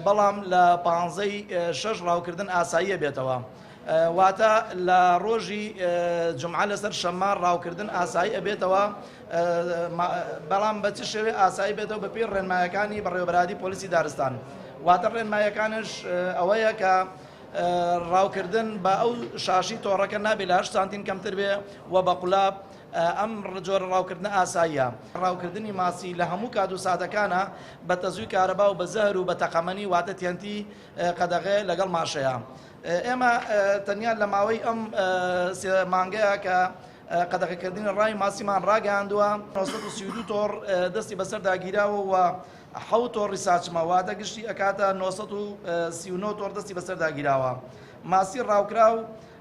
بەڵام لە پانزەی شەش ڕاوکردن ئاساییە بێتەوە. واتە لە ڕۆژی جومعە لەسەر شەممە ڕاوکردن ئاسایی ئەبێتەوە، بەڵام بە چ شێوەیە ئاسایی بێتەوە بەپێی ڕێنمایەکانی بەڕێوەبەرایەتی پۆلیسی دارستان. واتە ڕێنمایەکانش ئەوەیە کە ڕاوکردن بە ئەو شاشی تۆڕەکە نابێت لە 8 سانتیم کەمتر بێ و بە قولاب ئەم جۆرە ڕاوکردنە ئاساییە. ڕاوکردنی ماسی لە هەموو کات و ساتەکانا بە تەزووی کارەبا و بە زەهر و بە تەقەمەنی واتە تێنتی قەدەغەیە لەگەڵ ماشەیە. ئێمە تەنیا لە ماوەی ئەم سێ مانگەیە کە قەدەغەکردنی ڕاوی ماسیمان ڕاگەیاندووە 932 تۆڕ دەستی بەسەردا گیراوە و حەوت تۆڕی ساچمە واتە گشتی ئەکاتە 939 تۆڕ دەستی بەسەردا گیراوە. ماسی ڕاوکراو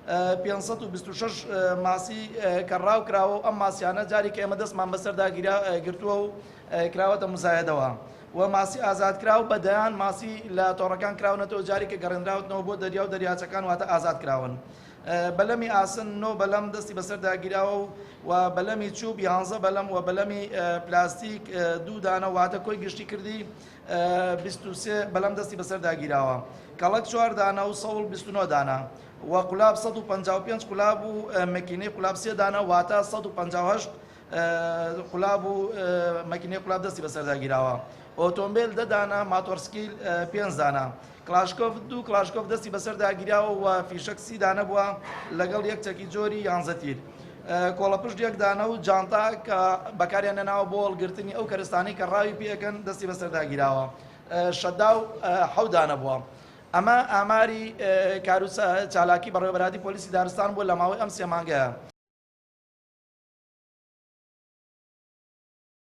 526 ماسی کە ڕاو کراوە و ئەم ماسیانە جاری کە ئێمە دەستمان بەسەردا گرتووە و کراوەتە مزایەدەوە و ماسی ئازادکراو بە دەیان ماسی لە تۆڕەکان کراونەتەوە جاری کە گەڕێنراوتنەوە بۆ دەریا و دەریاچەکان واتە ئازاد کراون. بەلەمی ئاسن نۆ بەلەم دەستی بەسەردا گیراوە و و بەلەمی چوب یانزە بەلەم و بەلەمی پلاستیک دوو دانە واتە کۆی گشتی کردی 23 بەلەم دەستی بەسەردا گیراوە. کەڵەک چوار دانە و سەوڵ 29 دانە. و قولاب 155 قولاب و مەکینەی قولاب سێ دانە واتە 158 قولاب و مەکینەی قولاب دەستی بەسەردا گیراوە. ئۆتۆمبێل دە دانە، ماتۆڕسکیل پێنج دانە. کڵاشکۆف دوو کڵاشکۆف دەستی بەسەردا گیراوە و فیشەک سی دانە بووە لەگەڵ یەک چەکی جۆری یانزە تیر. کۆڵەپشت یەک دانە و جانتا کە بەکاریان هێناوە بۆ هەڵگرتنی ئەو کەرستانەی کە ڕاوی پێ ئەکەن دەستی بەسەردا گیراوە. شەداو حەوت دانە بووە. ئەمە ئاماری کارو چالاکی بەڕێوەبەرایەتی پۆلیسی دارستان بووە لە ماوەی ئەم سێ مانگەیە.